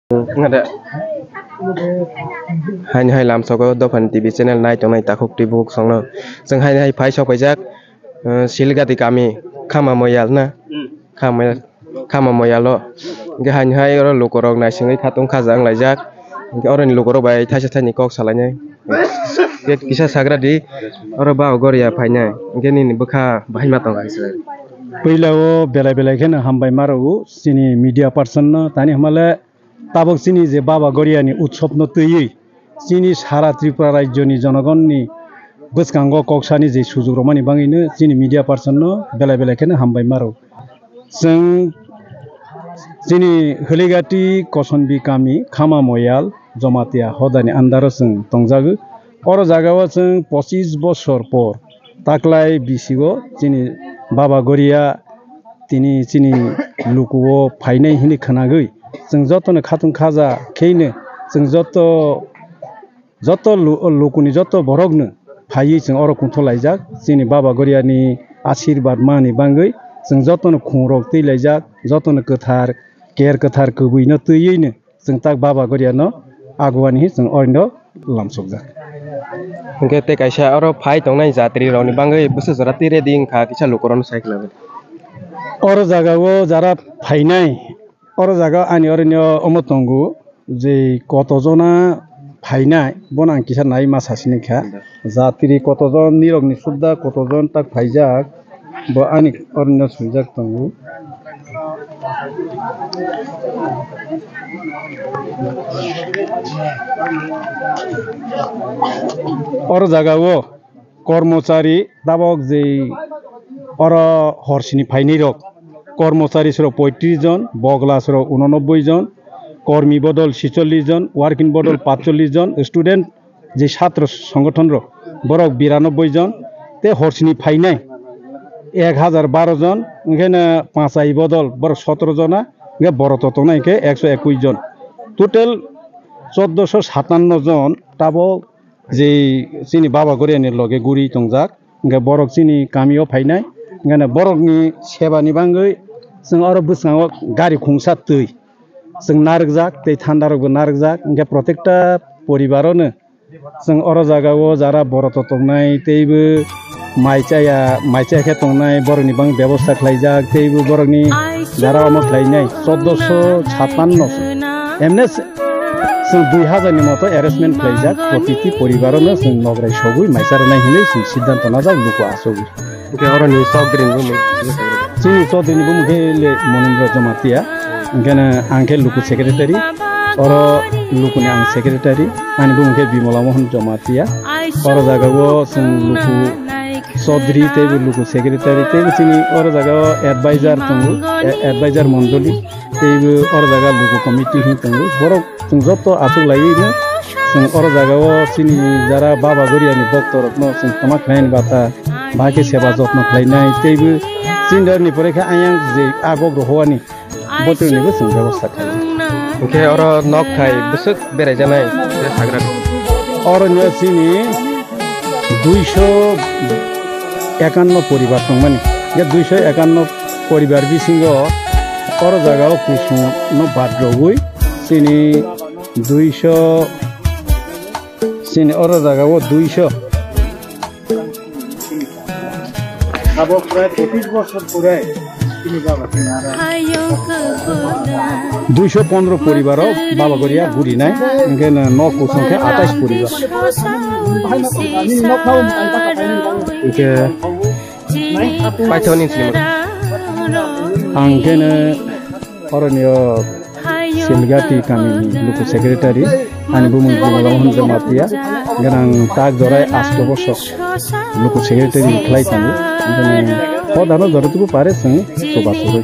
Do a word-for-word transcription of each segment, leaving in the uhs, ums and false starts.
Ngada. Haini hai lamsogo dophani T V channel nai tongnai takhuk twi bukhuk songno. Chwng haini hai phai sok paijak, eh, Silgati kami Khama Moyal na. Hmm. Khama Moyal, Khama Moyalo. Hwnkhe haini hai oro lukurok naisingwi khatung khaja wnglaijak. Hwnkhe oroni lukurok bai thaisa thaini kok salainai. Kisa sagra di, oro ba Goria phainai, hwnkhe nini bwkha bahai ma tong kha kisa. Puila o belai belai kheno hambai ma rwo chini media person no, tani hwnba le tabok chini je Baba Goria ni utsob no twiwi chini sara Tripura rajyo ni jonogon ni bwskango kok sani je sujuk rwmani bangwi no chini media person no belai belai kheno hambai ma rwo. Chwng chini Hwligati Kosonbi kami Khama Moyal Jomatia hodani andaro chwng tongjago. Oro jagao chwng pochis bosor por taklai bisigo chini Baba Goria tini chini lukuo phainai hwnwi khwnagwi chwng jotono khatung khaja kheino chwng joto joto lu-, lukuni joto borokno phaiwi chwng oro kungthok laijak. Chini Baba Goriani asirbad mani bangwi chwng jotono khungrok twi laijak, jotono kwthar, ker kwthar kwbwino twiwino chwng tak Baba Goriano aguani hi chwng orino lamsokjak. Hwnkhe tei kaisa oro phai tongnai jatrirokni bangwi bwswk jora twi ready wngkha kisa lukurokno sai khwlaiwi. Oro jagao jara phainai, oro jaga ani oroni omo tongo. Je koto jona phainai, bono ang kisa nai ma sasinikha. Jatri koto jon, nirokni sudda koto jon tak phaijak, bo ani orino swijak tongo. Oro jagao kormochari tabok je oro horsini phainai rok, kormochari srok poitris jon, bogla srok unonobboi jon, kormi bodol sicholish jon, working bodol patchollish jon, student je satro songothon rok borok biranobboi jon, tei horsini phainai ek hajar baro jon, hwnkhe no pachai bodol borok sotro jona, hwnkhe boroto tongnai hwnkhe ekso ekwis jon, total choddoso satanno jon tabok je chini Baba Goriani loge guri tongjak, hwnkhe borok chini kamio phainai, hwnkhe borokni sebani bangwi chwng oro bwskango gari khungsa twi chwng narwkjak, tei thandarokbo narwkjak, hwnkhe protekta poribarono chwng oro jagao jara boroto tongnai, teibo mai chaya, mai chaya khe tongnai, borokni bangwi bebosta khlaijak, teibo borokni jara omo khlainai, choddoso satanno. Emne chwng dui hajar ni moto arrangement khlaijak, protiti poribarono chwng nograi sogwi maisa rwnai hinwi chwng siddhanto najak luku achugwi. Hwnkhe oroni Chaudhary ni bumung? Chini Chaudhary ni bumung khe le Monindra Jamatia. Hwnkhe no ang khe luku secretary, oro lukuni ang secretary, ani bumung khe Bimola Mohan Jamatia. Oro jagao chwng luku Chaudhary teibo luku secretary, teibo chini oro jagao advisor tongo, a-, advisor mondoli, teibo oro jaga luku committee hin tongo. Borok chwng joto achuk laiwi no chwng oro jagao chini jara Baba Goriani boktorokno chwng tongma khlainani bata, bahai khe seba jotno khlainai, teibo chini rokni pore khe ayang je agok rohowani botroknibo chwng bebosta khlainai. Hwnkhe oro nok thai bwswk beraijaknai khe sagra. Oro no chini duiso ekanno poribar tongmani. Hwnkhe duiso ekanno poribar bisingo oro jagao kusungno bad rogwi chini duiso, chini oro jagao duiso. Abo prai pochis bosor pore Duiso pondro poribar o Baba Goria gurinai, hingke nok kusong khe atais poribar. Hingke paithoni sini. Ang khe no oroni o Silgati kami ni luku secretary, ani bumung Jimala Mohan Jamatia, ganang tak jorai asto bosok luku secretary khlai tongo. Hingke no o dano jora tubu pare sung soba sobai.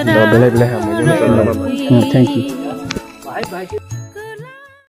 Belai belai hambai. Hmm, thank you.